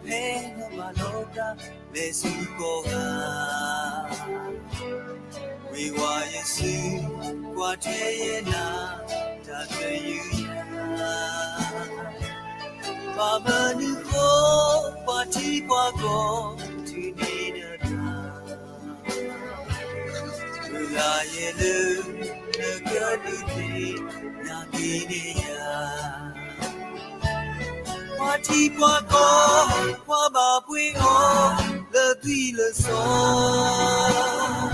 ဖဲနဘၣ်လီၤတၢ်လဲၤဆူကီၢ်ဂၤ, ဝ့ၤဝါယစု, ကွၢ်ထွဲယဲနၤ, တၢ်ကယုၢ်ယၤ, ဘၣ်မနုၤဃိ ပှၤထံပှၤကီၢ် ထုးန့ၢ်နတၢ် မုၢ်လၢ်ယဲလၢ နကဒုးသ့ၣ်ညါက့ၤန့ၢ်ယၤ, ပှၤထံပှၤကီၢ် ပှၤဘၣ်ပှ့ၤအီၤ လၢသွံၣ်လၢ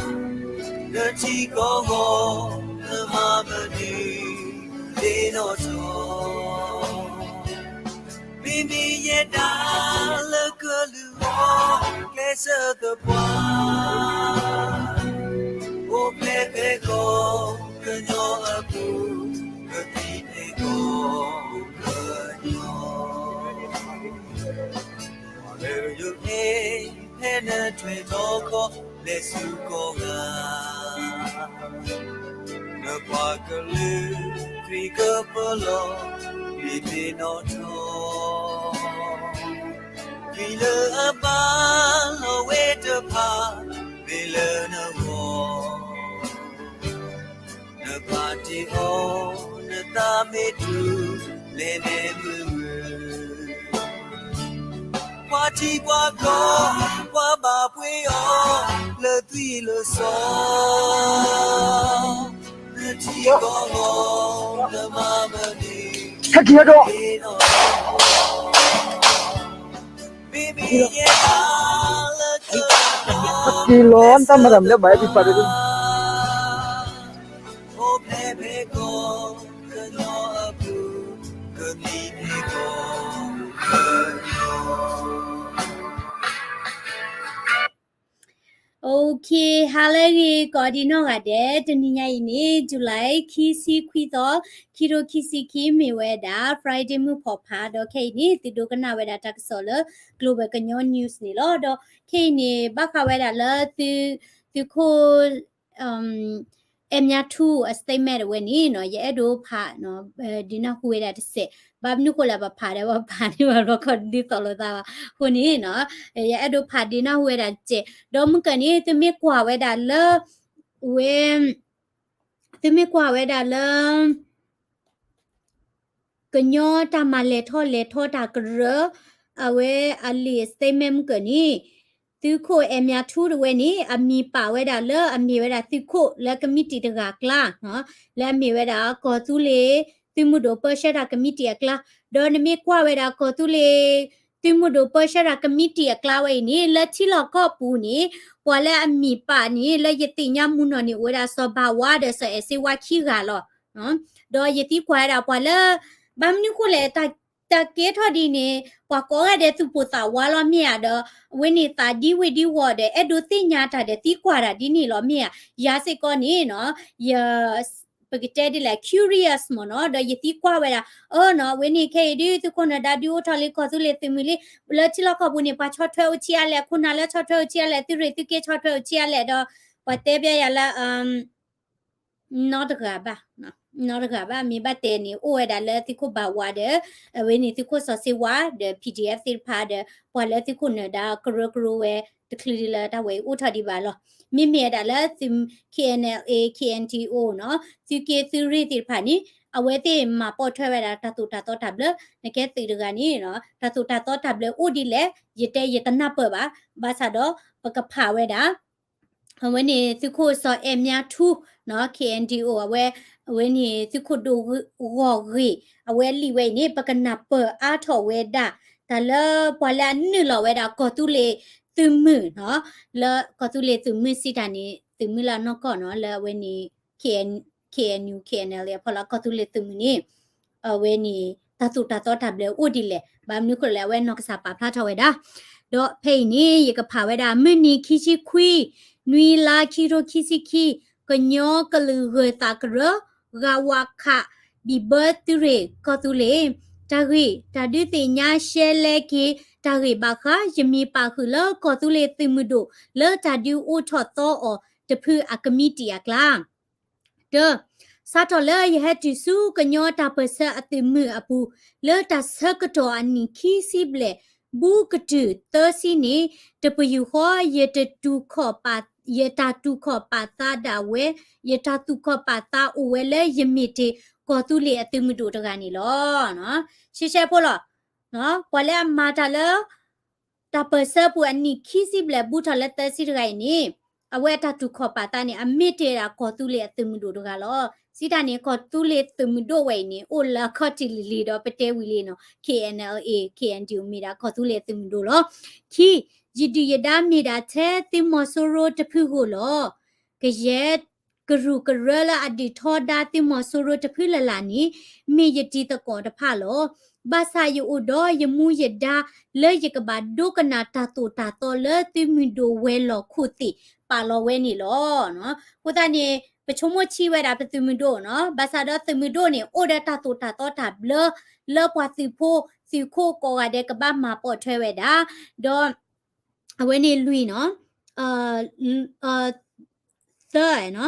စီၤ, နထံကီၢ်ဂီၤ နမၤမနုၤ သ့ၣ်နီၣ်ထီၣ် မ့မ့ၢ်ယဲဒၣ်လၢကလုၢ်အီၤ ကျဲးစၢးသပှၢ်, အိၣ်ဖျဲၣ်ဖဲကီၢ်ကညီအပူၤ, ကသံၣ်ဖဲကီၢ်ကညီ, လၢယအဲၣ်ဖဲနထွဲထီၣ်ခီ လဲၤဆူကီၢ်ဂၤ နပှၤကလုာ်ခရံာ်ကပၢၤလီၤ မ့ၢ်သ့ၣ်နီၣ်ထီၣ်, သွံၣ်လၢအဘါလီၤဝဲတဖၣ် မ့ၢ်လၢနဂီၢ်, နပာ်တ့ၢ်အီၤ နသးမ့ၢ်တူၢ် လဲၤလဲၤမုာ်မုာ် ပှၤထံပှၤကီၢ် ပှၤဘၣ်ပှ့ၤအီၤ လၢသွံၣ်လၢစီၤ, နထံကီၢ်ဂီၤ နမၤမနုၤ ဟဲက့ၤဒီး မ့မ့ၢ်ယဲဒၣ်လၢကလုၢ်အီၤ က့ၤလီၤ နတၢ်မၤတၢ်မနုၤဘၣ် ဟဲက့ၤပာ်ဒီး အိၣ်ဖျဲၣ်ဖဲကီၢ်ကညီအပူၤ ကသံၣ်ဖဲကီၢ်ကညီ. Okay, ဟါလၢအဂ့ၤ ကိးဒံနီၢ်ဂၤဒဲး, တနံၤညါအံၤန့ၣ် July ခံဆံခွံသီ, ခံထိခံဆံခံ မ့ၢ်ဝဲဒၣ် Friday မုၢ်ဖီၣ်ဖး, ဒီးခဲအံၤန့ၣ် သုဒိကနၣ်ဝဲဒၣ်တၢ်ကစီၣ်လၢ Global ကညီ News န့ၣ်လီၤ. ဒီးခဲအံၤန့ၣ် ဘၣ်ဃးဝဲဒၣ်လၢ သုးခိၣ် အဲၣ်မၠါထူ အ statement အဝဲန့ၣ်နီၤ, ယအဲၣ်ဒိးဖး ဒုးနၢ်ဟူဝဲဒၣ်တစဲး, ဘၣ်မနုၤဃိလဲၣ် ပဖးဒီး ပဖးန့ၢ်ဘၣ်ဘျီခီဒ်သိးလိာ်သးဘၣ်အဃိန့ၣ်နီၤ, ယအဲၣ်ဒိးဖးဒုးနၢ်ဟူဝဲဒၣ်တစဲး, ဒီးမုၢ်ကၢၢ်န့ၣ် သုမ့ၢ်ကွၢ်ဝဲဒၣ်လၢ ဝဲ သုမ့ၢ်ကွၢ်ဝဲဒၣ်လၢ ကညီတၢ်မၤလဲၤထီၣ်လဲၤထီတၢ်ကရၢ, အဝဲအလံာ် statement မုၢ်ကၢၢ်န့ၣ်, သုးခိၣ်အဲၣ်မၠါထူတဝဲန့ၣ် အမံၤပာ်ဝဲဒၣ်လၢအမ့ၢ်ဝဲဒၣ်သုးခိၣ်လၢကမံးတံာ်တဂၤအကျါ, လၢအမ့ၢ်ဝဲဒၣ် ကီၢ်သူလ့ၤ သုးမုၢ်ဒိၣ်ပၢဆှၢတၢ်ကမံးတံာ်အကျါ, ဒီးနမ့ၢ်ကွၢ်ဝဲဒၣ်ကီၢ်သူလ့ၤ သုးမုၢ်ဒိၣ်ပၢဆှၢတၢ်ကမံးတံာ်အကျါဝဲအံၤန့ၣ် လၢထံလီၢ်ကီၢ်ပူၤန့ၣ် ပှၤလၢအမံၤပာ်န့ၣ် လၢယသ့ၣ်ညါမုၢ်နီၢ်န့ၣ် အိၣ်ဝဲဒၣ်စီၤဘၣ်ဝါဒီးစီၤအဲၣ်စ့ဝါခံဂၤလီၤ. ဒီးယသံကွၢ်ဝဲဒၣ်ပှၤလၢ ဘၣ်မနုၤဃိလဲၣ် တၢ်ကဲထီၣ်ဒ်န့ၣ် ပှၤကိးဂၤဒဲးသူၣ်ပိၢ်သးဝါလီၤမ့ၢ်ဧါ, ဒီးအဝဲန့ၣ်သးဒံဝ့ၢ်ဒံဝီၤဒီး အဲၣ်ဒိးသ့ၣ်ညါတၢ်ဒီးသံကွၢ်တၢ်ဒ်န့ၣ်လီၤမ့ၢ်ဧါ. ယၤစ့ၢ်ကီးန့ၣ်နီၤ, ယ ပကတဲဒ်လဲၣ် curious မ့ၢ်နီၤ, ဒီးယသံကွၢ်ဝဲဒၣ်, အၢနီၤ, အဝဲန့ၣ်ခဲအံၤဒုး သုးခိၣ်နၢၤဒါဒုးအိၣ်ထီၣ်လံ ကီၢ်သူလ့ၤသုးမုၢ်လံ, လၢထံလီၢ်ကီၢ်ပူၤန့ၣ် ပှၤဆီၣ်ထွဲအိၣ်ဆံးအါလဲၣ်, ခိၣ်နၢ်လၢဆီၣ်ထွဲအိၣ်ဆံးအါလဲၣ်, သုးရ့ၣ်သုးက့ဆီၣ်ထွဲအိၣ်ဆံးအါလဲၣ်, ဒီးပှၤတဲပျဲယၤလၢ နီတဂၤဘၣ်, နီတဂၤဘၣ်, မ့ၢ်ဘၣ်တဲန့ၣ် အိၣ်ဝဲဒၣ်လၢသုးခိၣ်ဘၣ်ဝါဒီး အဝဲန့ၣ်သုးခိၣ်စီၤစ့ဝါဒီး PDF သ့ၣ်တဖၣ်ဒီး ပှၤလၢသုးခိၣ်နၢၤဒါကရၢကရိဝဲတချုးဒံးလၢတၢ်ဝဲအံၤအိၣ်ထီၣ်ဒံးဘၣ်လီၤ. မ့မ့ၢ်ဝဲဒၣ်လၢသုး KNLA KNDO နီၤ, သုးက့သုးရ့ၣ်သ့ၣ်တဖၣ်န့ၣ် အဝဲသ့ၣ်မၤပိာ်ထွဲဝဲဒၣ်တၢ်သိၣ်တၢ်သီတၢ်ဘျၢ, နကဲသုးတဂၤန့ၣ် တၢ်သိၣ်တၢ်သီတၢ်ဘျၢအိၣ်ဒ်လဲၣ် ယတဲယတနၢ်ပၢၢ်ဘၣ်, ဘၣ်ဆၣ်ဒီးပကဖးဝဲဒၣ် အဝဲန့ၣ်သုးခိၣ်စီၤအဲၣ်မၠါထူ KNDO အဝဲ, အဝဲန့ၣ်သုးခိၣ်ဒိၣ်ဂီၢ်ဂ့ၢ် အဝဲအလံာ်ဝဲအံၤန့ၣ် ပကနၢ်ပၢၢ်အါထီၣ်ဝဲဒၣ် တၢ်လၢပှၤလၢအနုာ်လီၤဝဲဒၣ်ကီၢ်သူလ့ၤသုးမုၢ်နီၤ, လၢကီၢ်သူလ့ၤသုးမုၢ်စံးတၢ်န့ၣ် သုးမုၢ်လၢအနီၢ်ကီၢ်နီၤ, လၢအဝဲန့ၣ် KNU KNLA အဖီလာ်ကီၢ်သူလ့ၤသုးမုၢ်န့ၣ် အဝဲန့ၣ် တၢ်သိၣ်တၢ်သီတၢ်ဘျၢအိၣ်ဒ်လဲၣ်, ဘၣ်မနုၤဃိလဲၣ် အဝဲနီၢ်ကစၢ်ပာ်ဖျါထီၣ်ဝဲဒၣ်. ဒီးဖဲအံၤန့ၣ် ယကဖးဝဲဒၣ် မုၢ်နံၤခံဆံခွံ နွံလါခံကထိခံဆံခံ, ကညီကလုာ်ဂၢၤသးကရၢ ဂၤဝးခး ဘံၣ်ဘၢသုးရ့ၣ်ကီၢ်သူလ့ၤ, တၢ်ဂ့ၢ် တၢ်ဒုးသ့ၣ်ညါရှဲလဲက့ၤ တၢ်ဂ့ၢ်ဘၣ်ဃး ယမံၤပာ်ဃုာ်လၢကီၢ်သူလ့ၤသုးမုၢ်ဒိၣ် လၢတၢ်ဒုးအိၣ်ထီၣ်သီအီၤတဖုအကမံးတံာ်အကျါ တၢ, စးထီၣ်လၢယဟဲတုၤဆူကညီတၢ်ပၢၢ်ဆၢအသုးမုၢ်အပူၤ လၢတၢ်ဆၢကတီၢ်အနံၣ်ခံဆံဘျဲၣ် ဘူးကတုၢ်သၢဆံန့ၣ် တပယူာ်ဃီ ယတတူၢ်ခီၣ်ပာ်, ယတၢ်တူၢ်ခီၣ်ပာ်သးဒၣ်ဝဲ, ယတၢ်သူၣ်ခီၣ်ပာ်သးအိၣ်ဝဲလၢယမ့ၢ်တ့ၢ်ကီၢ်သူလ့ၤအသုးမုၢ်ဒိၣ်တဂၤန့ၣ်လီၤ. ရှဲရှဲဖိလီၤ. ပှၤလၢအမၤတၢ်လၢ တၢ်ပၢၢ်ဆၢပူၤအနံၣ်ခံဆံဘျဲၣ် ဘူးထီၣ်လၢသၢဆံတဂၤအံၤန့ၣ် အဝဲအတၢ်တူၢ်ခီၣ်ပာ်သးန့ၣ် အမ့ၢ်တ့ၢ်ဒၣ်ကီၢ်သူလ့ၤအသုးမုၢ်ဒိၣ်တဂၤလီၤ. စံးတၢ်န့ၣ် ကီၢ်သူလ့ၤသုးမုၢ်ဒိၣ်ဝဲအံၤန့ၣ် အိၣ်လၢအခီၣ်ထံးလံၤလံၤဒီးပတဲဝံၤလံနီၤ K N L A, K N D O မ့ၢ်ဒၣ်ကီၢ်သူလ့ၤသုးမုၢ်ဒိၣ်လီၤ. ခံ, ယဒုၣ်ယဒါမ့ၢ်ဒၣ်ထဲသုးမီၤစိရိၤတဖုဧိၤလီၤ. ကယဲၢ် ကရူၢ်ကရၢလၢအဒုးထီဒါသုးမီၤစိရိၤတဖုလၢ်လၢ်န့ၣ် မ့ၢ်ယတံၤသကိးတဖၣ်လီၤ. ဘၣ်ဆၣ်ယအိၣ်ဒီးယမူယဒါလၢယကဘၣ်ဒိကနၣ်တၢ်သိၣ်တၢ်သီလၢသုးမုၢ်ဒိၣ်ဝဲၤလီၢ်ခိၣ်သ့ၣ်ပာ်လီၤဝဲန့ၣ်လီၤ. အဃိသတးန့ၣ် ပဆိကမိၣ်ထံဝဲဒၣ်ပသုးမုၢ်ဒိၣ်နီၤ, ဘၣ်ဆၣ်ဒီးသုးမုၢ်ဒိၣ်န့ၣ် အိၣ်ဒီးတၢ်သိၣ်တၢ်သီတၢ်ဘျၢ လၢပှၤသုးဖိသုးခိၣ်ကိးဂၤဒဲးကဘၣ်မၤပိာ်ထွဲဝဲဒၣ်, ဒီး အဝဲန့ၣ်လွံၢ်နီၤ, သၢနီၤ,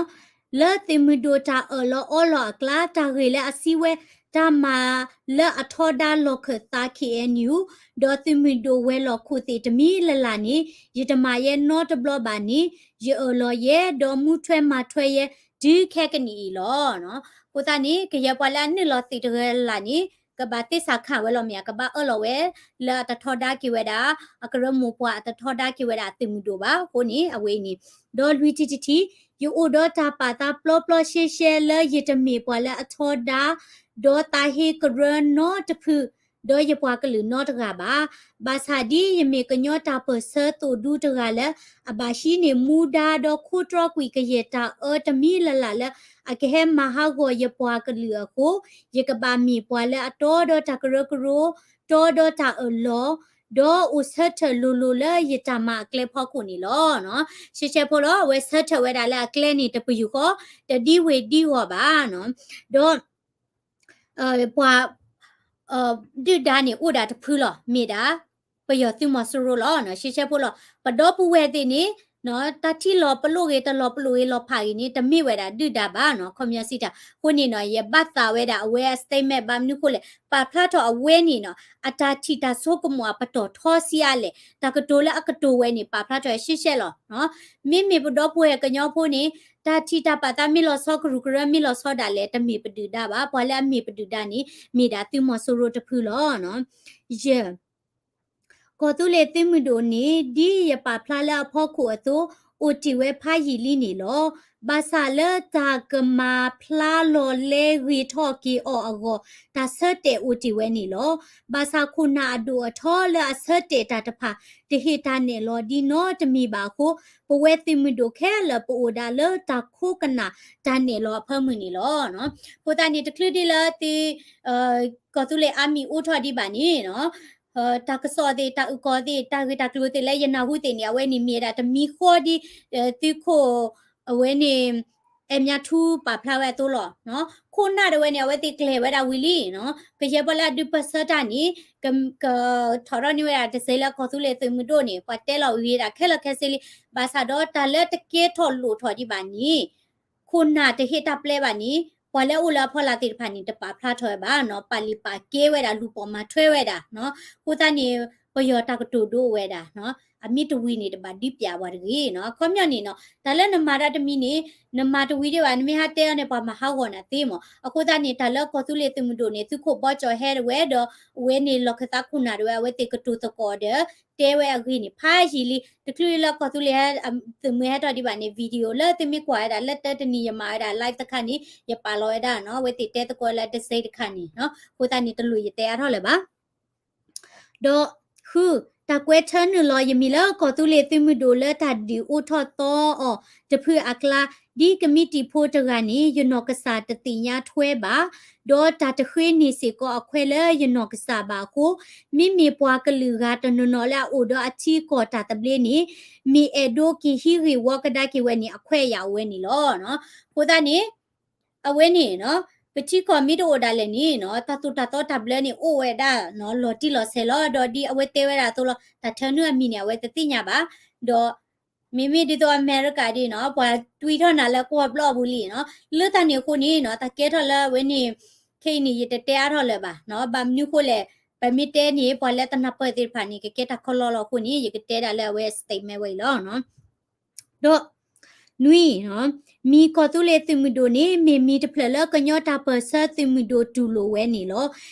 လၢသုးမုၢ်ဒိၣ်တၢ်အၢၣ်လီၤအီလီၤအကျါ တၢ်ဂ့ၢ်လၢအစံးဝဲ တၢ်မၤလၢအထီဒါလီၢ်ခၢၣ်သး K N U ဒီးသုးမုၢ်ဒိၣ်ဝဲၤလီၢ်ခိၣ်သ့ၣ်တမံၤလၢ်လၢ်န့ၣ် ယတမၤယဲနီတဘျီဘၣ်န့ၣ် ယအၢၣ်လီၤယဲ ဒီးမူထွဲမၤထွဲယဲ တုၤခဲကနံၣ်အံၤလီၤ. အဃိသတးန့ၣ် ကယဲၢ်ပှၤလၢအနုာ်လီၤသ့ၣ်တဂၤလၢ်လၢ်န့ၣ် ကဘၣ်သ့စးခၣ်ဝဲလီၤမ့ၢ်ဧါ, ကဘၣ်အၢၣ်လီၤဝဲ လၢအတထီဒါက့ၤဝဲဒၣ် အကရၢမိၢ်ပှၢ် အတထီဒါက့ၤဝဲဒၣ်အသုးမုၢ်ဒိၣ်ဘၣ်အဃိန့ၣ် အဝဲအံၤန့ၣ်, ဒီးလွံၢ်ထံၣ်တထံၣ်, ယအိၣ်ဒီးတၢ်ပာ်သးပျီပျီရှဲရှဲလၢယတမ့ၢ်ပှၤလၢအထီဒါ ဒီးသးဟ့ကရၢနီတဖု ဒီးယပှၤကလုာ်နီတဂၤဘၣ်. ဘၣ်ဆၣ်ဒ်ယမ့ၢ်ကညီတၢ်ပၢၢ်ဆၢသိၣ်ဒူတဂၤလၢ အဘၣ်ဟံးန့ၢ်မူဒါဒီးခိတြီကွံာ်ကယဲၢ်တၢ်အၢတမံၤလၢ်လၢ်လၢ အကဟဲမၤဟးဂီၤယပှၤကလုာ်အဃိ, ယကဘၣ်မ့ၢ်ပှၤလၢအတီဒီးတၢ်ကရၢကရိ, တီဒီးတၢ်အၢၣ်လီၤ, ဒီးအိၣ်ဆၢထၢၣ်လိၤလိၤလၢယတၢ်မၤအကျဲဖီခိၣ်န့ၣ်လီၤ. ရှဲရှဲဖိလီၤ, အဝဲဆၢထၢၣ်ဝဲဒၣ်လၢအကျဲန့ၣ် တပယူာ်ဃီ, တဒ်ဝ့ၤဒ်ဝီၤဘၣ်. ဒီး ပှၤ ဒုၣ်ဒါန့ၣ်အိၣ်ဒၣ်တဖုလီၤ, မ့ၢ်ဒၣ် ပယီၤသုးမီၤစိရိၤလီၤ. ရှဲရှဲဖိလီၤ, ပဒီပုၢ်ဝဲၢ်သ့ၣ်န့ၣ် တၢ်ထံၣ်လီၤပလိာ်ဂ့ၤ တလီၤပလိာ်ဂ့ၤလီၤဖးဂ့ၤန့ၣ် တမ့ၢ်ဝဲဒၣ်ဒုၣ်ဒါဘၣ်နီၤ. ခီပညီစံးတၢ် အဃိန့ၣ်နီၤ ယဘၣ်သးဝဲဒၣ်အဝဲအ statement ဘၣ်မနုၤဃိလဲၣ် ပာ်ဖျါထီၣ်အဝဲန့ၣ်နီၤ အတၢ်ထံၣ်တၢ်ဆိကမိၣ်အပတီၢ်ထီဆံးအါလဲၣ် တၢ်ကတိၤလၢအကတိၤဝဲန့ၣ် ပာ်ဖျါထီၣ်ရှဲရှဲလီၤ. မ့မ့ၢ်ပဒီပုၢ်ဝဲၢ်ကညီဖိန့ၣ် တၢ်ထံၣ်တၢ်ပာ်သးမ့ၢ်လီၤဆီ ကရူၢ်ကရၢမ့ၢ်လီၤဆီဒၣ်လဲာ် တမ့ၢ်ပဒုၣ်ဒါဘၣ်. ပှၤလၢအမ့ၢ်ပဒုၣ်ဒါန့ၣ် မ့ၢ်ဒၣ်သုးမီၤစိရိၤတဖုလီၤ. ယဲၢ် ကီၢ်သူလ့ၤသုးမုၢ်ဒိၣ်န့ၣ် ဒ်ယပာ်ဖျါလၢအဖီခိၣ်အသိး အိၣ်တ့ၢ်ဝဲဖးယံာ်လံန့ၣ်လီၤ. ဘၣ်ဆၣ်လၢတၢ်ကမၤဖျါလီၤလဲဂ့ၤထီၣ်က့ၤအီၤအဂီၢ် တၢ်ဆၢတဲာ်အိၣ်တ့ၢ်ဝဲန့ၣ်လီၤ. ဘၣ်ဆၣ်ခိၣ်နၢ်အဒိၣ်အထီလၢအဆၢတဲာ်တၢ်တဖၣ် တဟ့ၣ်တၢ်နဲၣ်လီၤဒ်နီတမံၤဘၣ်အဃိ ပဝဲသုးမုၢ်ဒိၣ်ခဲလၢာ်ပအိၣ်ဒၣ်လၢတၢ်ခိကနၣ်တၢ်နဲၣ်လီၤအဖၢမုၢ်န့ၣ်လီၤ. အဃိသတးန့ၣ် တချုးဒ်လၢသု ကီၢ်သူလ့ၤ army အိၣ်ထီၣ်ဒံးဘၣ်န့ၣ် တၢ်ကစီၣ်သ့ၣ် တၢ်အုၣ်ကီၤသ့ၣ် တၢ်ဂ့ၢ်တၢ်ကျိၤသ့ၣ်လၢယနၢ်ဟူသ့ၣ်န့ၣ် အဝဲန့ၣ်မ့ၢ်ဝဲဒၣ်တမံၤဃီဒ် သုးခိၣ် အဝဲန့ၣ် အဲၣ်မၠါထူပာ်ဖျါဝဲအသိးလီၤ. ခိၣ်နၢ်ဒၣ်ဝဲန့ၣ် အဝဲသ့ၣ်ကျဲၤဝဲဒၣ်ဝံၤလံ. ကယဲၢ်ပှၤလၢအဒုးပၢၢ်ဆၢတၢ်န့ၣ် ကထီၣ်ထီၣ်န့ၢ်ဝဲဒၣ်တစဲးလၢကီၢ်သူလ့ၤသုးမုၢ်ဒိၣ်န့ၣ် ပှၤတဲလီၤဝံၤဒၣ်ခဲလၢာ်ခဲဆ့လံ. ဘၣ်ဆၣ်ဒီးတၢ်လၢတကဲထီၣ်လိၣ်ထီၣ်ဒံးဘၣ်န့ၣ် ခိၣ်နၢ်တဟ့ၣ်တၢ်ပျဲဘၣ်န့ၣ် ပှၤလၢအိၣ်လၢအဖီလာ်သ့ၣ်တဖၣ်န့ၣ် တပာ်ဖျါထီၣ်ဝဲဘၣ်နီၤ. ပာ်လုၢ်ပာ်ကဲဝဲဒၣ်လူၤပိာ်မၤထွဲဝဲဒၣ်နီၤ. အဃိသတးန့ၣ် ပယီၤတၢ်ကတိၤဒိဝဲဒၣ်နီၤ. အမ့ၢ်တဝံၤန့ၣ် တဘၣ်ဒုးပျးပှၤတဂ့ၤနီၤ. အခီပညီန့ၣ်နီၤ တၢ်လၢနမၤတၢ်တမံၤန့ၣ် နမၤတဝံၤဒံးဘၣ် နမ့ၢ်ဟးတဲအီၤန့ၣ် ပှၤမၤဟးဂီၤနၤသ့မး. အဃိသတးန့ၣ် တၢ်လၢကီၢ်သူလ့ၤသုးမုၢ်ဒိၣ်န့ၣ် သုးခိၣ်ဘီကၠီၣ်ဟဲဒၣ်ဝဲဒီး အဝဲန့ၣ်လီၢ်ခၢၣ်သးခိၣ်နၢ်ဒၣ်ဝဲ အဝဲသ့ၣ်ကတိၤသကိးဒီး တဲဝဲအဂ့ၢ်န့ၣ် ဖးယံာ်လံ. တချုးလၢကီၢ်သူလ့ၤ သုးမုၢ်ဟဲထီၣ်ဒံးဘၣ်န့ၣ် video လၢသုမ့ၢ်ကွၢ်ဝဲဒၣ် လၢတၢတနံၤယမၤဝဲဒၣ် live တခါန့ၣ် ယပာ်လီၤဝဲဒၣ်နီၤ. အဝဲသ့ၣ်တဲသကိးလၢတစဲးတခါန့ၣ်နီၤ. အဃိသတးန့ၣ် တလိၣ်ယတဲအါထီၣ်လၢၤဘၣ်. ဒီးဃု, တၢ်ကွဲးထၢနုာ်လီၤယမံၤလၢကီၢ်သူလ့ၤသုးမုၢ်ဒိၣ်လၢတၢ်ဒုးအိၣ်ထီၣ်သီအီၤတဖုအကျါ, ဒ်ကမံးတံာ်ဖိတဂၤန့ၣ် ယနီၢ်ကစၢ်တသ့ၣ်ညါထွဲဘၣ်, ဒီးတၢ်တဃ့န့ၢ်စ့ၢ်ကီးအခွဲးလၢယနီၢ်ကစၢ်ဘၣ်အဃိ, မ့မ့ၢ်ပှၤကလုာ်ဂၤတနီၤနီၤလၢအအိၣ်ဒီးအထံကီၢ်တၢ်သဘျ့န့ၣ် မ့ၢ်အဲၣ်ဒိးက့ၤဟံးဂ့ၢ်ဝီကဒါက့ၤဝဲန့ၣ် အခွဲးယာ်အိၣ်ဝဲန့ၣ်လီၤ. အဃိသတးန့ၣ် အဝဲန့ၣ်နီၤ ပထံကီၢ်မ့ၢ်တအိၣ်ဒၣ်လဲာ်န့ၣ်နီၤ တၢ်သိၣ်တၢ်သီတၢ်ဘျၢန့ၣ်အိၣ်ဝဲဒၣ်နီၤ လီၤတံၢ်လီၤဆဲးလီၤ. ဒီးဒ်အဝဲတဲဝဲဒၣ်အသိးလီၤ တၢ်ထၢနုာ်အမံၤန့ၣ် အဝဲတသ့ၣ်ညါဘၣ်. ဒီး မ့မ့ၢ်ဒ်သိးအမဲရကၤဒ်နီၤ ပှၤတွံထီၣ်နၤလၢကွီၢ်ဘျီၣ်ပူၤလံနီၤ. လၢတၢ်န့ၣ်အဃိန့ၣ်နီၤ တၢ်ကဲထီၣ်လၢအဝဲန့ၣ် ခဲအံၤန့ၣ် ယတတဲအါထီၣ်လၢၤဘၣ်နီၤ. ဘၣ်မနုၤဃိလဲၣ်, ပမ့ၢ်တဲန့ၣ် ပှၤလၢတနၢ်ပၢၢ်သ့ၣ်တဖၣ်န့ၣ် ကကဲတၢ်ခီလီလီၤအဃိန့ၣ် ယကတဲဒၣ်လၢအဝဲ statement ဝဲအံၤလီၤနီၤ. ဒီး နွံနီၤ, မံၤကီၢ်သူလ့ၤသုးမုၢ်ဒိၣ်န့ၣ် မ့ၢ်မံၤတဖျၢၣ်လၢကညီတၢ်ပၢၢ်ဆၢသုးမုၢ်ဒိၣ်တူၢ်လိာ်ဝဲန့ၣ်လီၤ.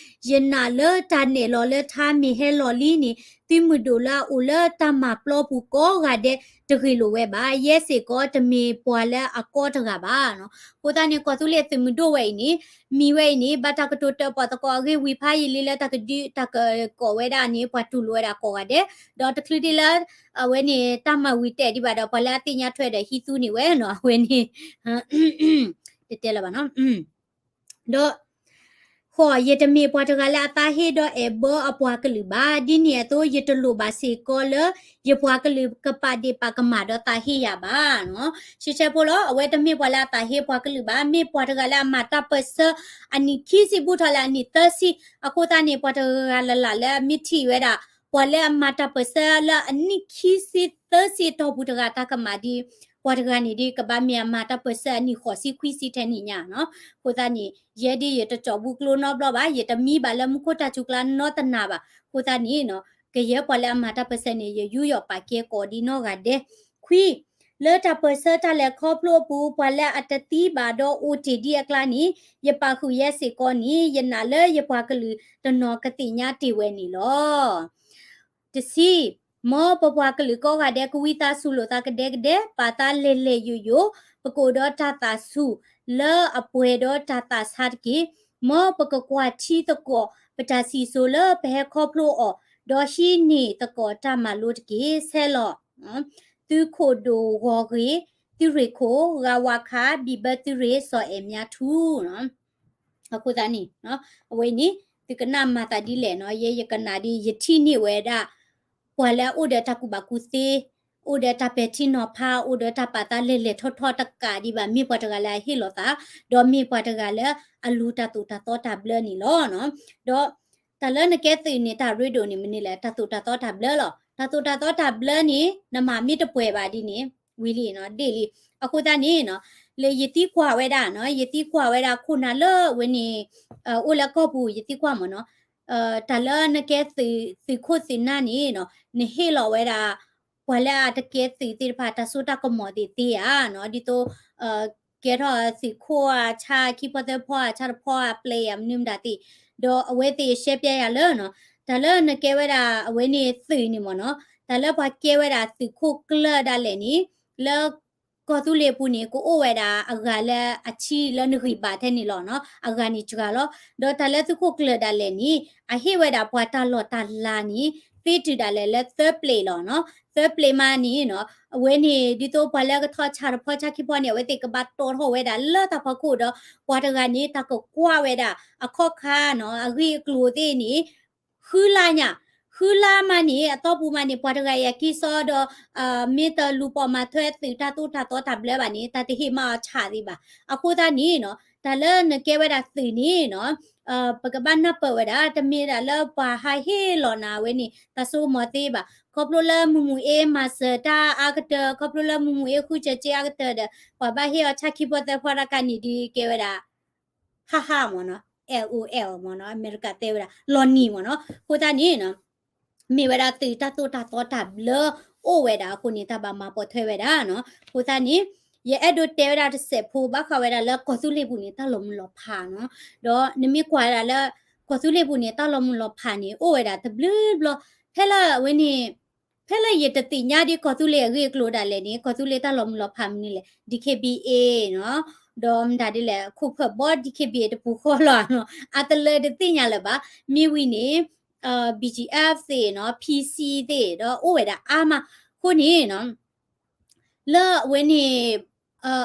ယနာ်လၢတၢ်နဲၣ်လီၤလၢထါမ့ၢ်ဟဲလီၤလံန့ၣ် သုးမုၢ်ဒိၣ်လၢအအိၣ်လၢတၢ်မၤပျီပူၤကိးဂၤဒဲးတဂ့ၤလိာ်ဝဲဘၣ်. ယဲစ့ၢ်ကီးတမ့ၢ်ပှၤလၢအကီတဂၤဘၣ်နီၤ. အဃိသတးန့ၣ် ကီၢ်သူလ့ၤသုးမုၢ်ဒိၣ်ဝဲအံၤန့ၣ် မံၤဝဲအံၤန့ၣ် ဘၣ်တၢ်ကတိၤတၢၣ်ပီၣ်သကိးအဂ့ၢ်ဝံၤဖးယံာ်လံလၢတၢ်ကဒုးတၢ်ကကိးဝဲဒၣ်န့ၣ် ပှၤတူၢ်လိာ်ဝဲဒၣ်ကိးဂၤဒဲး, ဒီးတချုးဒ်လၢ အဝဲန့ၣ် တၢ်မၤဝံၤတဲာ်ဒံးဘၣ်ဒီး ပှၤလၢအသ့ၣ်ညါထွဲဒီးဟံးသူန့ၢ်ဝဲနီၤ အဝဲန့ၣ် တတဲလၢၤဘၣ်နီၤ. ဒီး ဃိး, ယတမ့ၢ်ပှၤတဂၤလၢအသးဟ့ဒီးအဲၣ်ဘၢအပှၤကလုာ်ဘၣ်. ဒ်န့ၣ်အသိး ယတလိၣ်ဘၣ်စ့ၢ်ကီးလၢ ယပှၤကလုာ်ကပာ်ဒ့ၣ်ပာ်ကမၣ်ဒီးသးဟ့ယၤဘၣ်နီၤ. ဆှဲဆှဲဖိလီၤ, အဝဲတမ့ၢ်ပှၤလၢအသးဟ့ပှၤကလုာ်ဘၣ်, မ့ၢ်ပှၤတဂၤလၢအမၤတၢ်ပၢၢ်ဆၢ အနံၣ်ခံဆံဘူးထီၣ်လၢအနံၣ်သၢဆံ, အဃိသတးန့ၣ် ပှၤတဂၤလၢ်လၢ်လၢမ့ၢ်ထံၣ်ဝဲဒၣ် ပှၤလၢအမၤတၢ်ပၢၢ်ဆၢလၢအနံၣ်ခံဆံသၢဆံအတီၢ်ပူၤတဂၤတၢ်ကမၣ်ဒ် ပှၤတဂၤန့ၣ်ဒ် ကဘၣ်မ့ၢ်အမၤတၢ်ပၢၢ်ဆၢအနံၣ်ဃိးဆံခွံဆံထဲန့ၣ်ညါနီၤ. အဃိသတးန့ၣ် ယဲဒ်ယတကၠီၣ်ဘူးကျိနီတဘျီဘၣ်, ယတမံဘၣ်လၢမူခိၣ်တၢ်စူၤကျါနီတနၤဘၣ်. အဃိသတးန့ၣ်နီၤ ကယဲၢ်ပှၤလၢအမၤတၢ်ပၢၢ်ဆၢန့ၣ် ယယူးယီၣ်ပာ်ကဲကိးဒ်နီၢ်ဂၤဒဲး. ခွံ, လၢတၢ်ပၢၢ်ဆၢတၢ်လဲၤခီဖျိအပူၤ ပှၤလၢအတသံဘၣ်ဒီးအိၣ်တ့ၢ်ဒံးအကျါန့ၣ် ယပာ်ဃုာ်ယဲစ့ၢ်ကီးန့ၣ် ယနာ်လၢယပှၤကလုာ်တနီၤကသ့ၣ်ညါတ့ၢ်ဝဲန့ၣ်လီၤ. တဆံ, မ်ပပှၤကလုာ်ကိးဂၤဒဲး ကဝံသးစူၤလိာ်သးကဒဲကဒဲ, ပာ်သးလဲၤလဲၤယိာ်ယိာ်, ပကအိၣ်ဒီးတၢ်သးဆူၣ်လၢအပှဲၤဒီးတၢ်သးဆါတက့ၢ်. မ်ပကကွၢ်ထံသကိး ပတၢ်စံၣ်စိၤလၢပဟဲခီဖျိအီၤ, ဒီးဟံးန့ၢ်သကိးတၢ်မၤလိတက့ၢ်. ဆဲလီၤ သုးခိၣ်ဒိၣ်ဂီၤဂ့ၤ, သုးရ့ၣ်ခိၣ်, ဂၤဝးခး, ဘံၣ်ဘၢသုးရ့ၣ်, စီၤအဲၣ်မၠါထူနီၤ. အဃိသတးန့ၣ် အဝဲန့ၣ် သုကနၣ်မၤသးဒ်လဲၣ်နီၤ, ယဲယကနၣ်ဒ် ယထံၣ်န့ၢ်ဝဲဒၣ် ပှၤလၢအအိၣ်ဒီးတၢ်ကူၣ်ဘၣ်ကူၣ်သ့, အိၣ်ဒီးတၢ်ပဲာ်ထံနီၤဖး, အိၣ်ဒီးတၢ်ပာ်သးလဲၤလဲၤထီၣ်ထီၣ်တကးဒံးဘၣ်, မ့ၢ်ပှၤတဂၤလၢအဟ့ၣ်လီၤသး, ဒီးမ့ၢ်ပှၤတဂၤလၢအလူၤတၢ်သိၣ်တၢ်သီတၢ်ဘျၢန့ၣ်လီၤ. ဒီးတၢ်လၢနကဲသုးန့ၣ် တၢ်ရ့ဒိၣ်န့ၣ်မနုၤလဲၣ်, တၢ်သိၣ်တၢ်သီတၢ်ဘျၢလီၤ. တၢ်သိၣ်တၢ်သီတၢ်ဘျၢန့ၣ် နမၤမ့ၢ်တပှဲၤဘၣ်ဒ်န့ၣ် ဝံၤလံနီၤ, ဒ့ၣ်လံ. အဃိသတးန့ၣ်နီၤ, လၢယသံကွၢ်ဝဲဒၣ်နီၤ, ယသံကွၢ်ဝဲဒၣ်ခိၣ်နၢ်လၢအဝဲန့ၣ် အိၣ်လၢကီၢ်ပူၤ ယသံကွၢ်မ့ၢ်နီၤ, တၢ်လၢနကဲသုးခိၣ်သုးနၢ်န့ၣ်နီၤ, နဟ့ၣ်လီၤဝဲဒၣ် ပှၤလၢအတကဲသုးသ့ၣ်တဖၣ် တၢ်စိတၢ်ကမီၤသ့ၣ်သ့ဧါနီၤ, ဒ်သိး ကဲထီၣ်သုးခိၣ်အဆၣ်ခံဖီသၢဖီ အဆၣ်တဖီအပျဲၢ်အမနုၤမတၤသ့ၣ်, ဒီးအဝဲသ့ၣ်ရှဲပျဲယၤလၢနီၤ, တၢ်လၢနကဲဝဲဒၣ်အဝဲန့ၣ်သုးန့ၣ်မ့ၢ်နီၤ, တၢ်လၢပှၤကဲဝဲဒၣ်သုးခိၣ်ကျၢၢ်ဒၣ်လဲာ်န့ၣ် လၢ ကီၢ်သူလ့ၤအပူၤန့ၣ် ကအိၣ်ဝဲဒၣ်အဂၤလၢအဆံလၢနဂံၢ်ဘါထဲန့ၣ်လီၤနီၤ, အဂၤန့ၣ်စှၤလီၤ. ဒီးတၢ်လၢသုးခိၣ်ကျၢၢ်ဒၣ်လဲာ်န့ၣ် အဟ့ၣ်ဝဲဒၣ်ပှၤတၢ်လီၢ်တၢ်လၤန့ၣ် သ့တုၤဒၣ်လဲာ်လၢသၢပျ့ၤလီၤနီၤ. သၢပျ့ၤမးန့ၣ်နီၤ, အဝဲန့ၣ် ဒ်သိးပှၤလၢကထီၣ်ဆၣ်တဖီဆၣ်ခံဖီန့ၣ် အဝဲသ့ၣ်ကဘၣ်တီထီၣ်ဝဲဒၣ်လၢတၢ်ဖီခိၣ်ဒီး ပှၤတဂၤန့ၣ် တၢ်ကကွၢ်ဝဲဒၣ်အခီၣ်ခါနီၤ, အဂ့ၢ်အကျိၤသ့ၣ်န့ၣ် ဃုလါညါ, ဃုလါမးန့ၣ် အတီၢ်ပူၤမးန့ၣ် ပှၤတဂၤအံၤအကံၢ်စီဒီး မ့ၢ်တလူၤပိာ်မၤထွဲသုးတၢ်သိၣ်တၢ်သီတၢ်ဘျၢဘၣ်န့ၣ် တၢ်တဟ့ၣ်မးအီၤဆၣ်သ့ဘၣ်. အဃိသတးန့ၣ်နီၤ, တၢ်လၢနကဲဝဲဒၣ်သုးန့ၣ်နီၤ, ပကဘၣ်နၢ်ပၢၢ်ဝဲဒၣ် တမ့ၢ်ဒၣ်လၢပှၤဟးဟ့ၣ်လီၤနၤဝဲန့ၣ် တၢ်စိကမီၤသ့ဘၣ်. ခီဖျိလၢမုၢ်မုၢ်အ့မၤစၢၤတၢ်အါကတၢၢ်, ခီဖျိလၢမုၢ်မုၢ်အ့ဃုစၢၤစ့အါကတၢၢ်ဒီး ပှၤဘၣ်ဟ့ၣ်အီၤဆၣ်ခံဖီသၢဖီတၢ်ကးန့ၣ် ဒ်ကဲဝဲဒၣ် ဟးဟးမ့ၢ်နီၤ, LOL မ့ၢ်နီၤ, အမဲရကၤတဲဝဲဒၣ် လီၤနံၤမ့ၢ်နီၤ. အဃိသတးန့ၣ်နီၤ, မ့ၢ်ဝဲဒၣ်သုးတၢ်သိၣ်တၢ်သီတၢ်ဘျၢအိၣ်ဝဲဒၣ်အဃိန့ၣ် တၢ်ဘၣ်မၤပိာ်ထွဲဝဲဒၣ်နီၤ. အဃိသတးန့ၣ် ယအဲၣ်ဒိးတဲဝဲဒၣ်တစဲးဖိ ဘၣ်ဃးဝဲဒၣ်လၢကီၢ်သူလ့ၤပူၤန့ၣ် တၢ်လီၤမုၢ်လီၤဖးနီၤ. ဒီးနမ့ၢ်ကွၢ်ဝဲဒၣ်လၢ ကီၢ်သူလ့ၤပူၤန့ၣ် တၢ်လီၤမုၢ်လီၤဖးန့ၣ် အိၣ်ဝဲဒၣ်တဘျုးဘျီ, ဖဲလၢအဝဲန့ၣ် ဖဲလၢယတသ့ၣ်ညါဒ်ကီၢ်သူလ့ၤအဂ့ၢ်အကျိၤဒၣ်လဲာ်န့ၣ် ကီၢ်သူလ့ၤတၢ်လီၤမုၢ်လီၤဖးမနုၤလဲၣ် DKBA နီၤ, ဒီးမတၤဒ်လဲၣ် ခိၣ်ဖၢၣ်ဘီ DKBA တပူၤဃီလီၤနီၤ, အတလၢတသ့ၣ်ညါလၢၤဘၣ်. မ့ၢ်ဝံၤန့ၣ် BGF သ့ၣ်နီၤ PC သ့ၣ် ဒီးအိၣ်ဝဲဒၣ်အါမး. အဃိန့ၣ်နီၤ လၢအဝဲန့ၣ်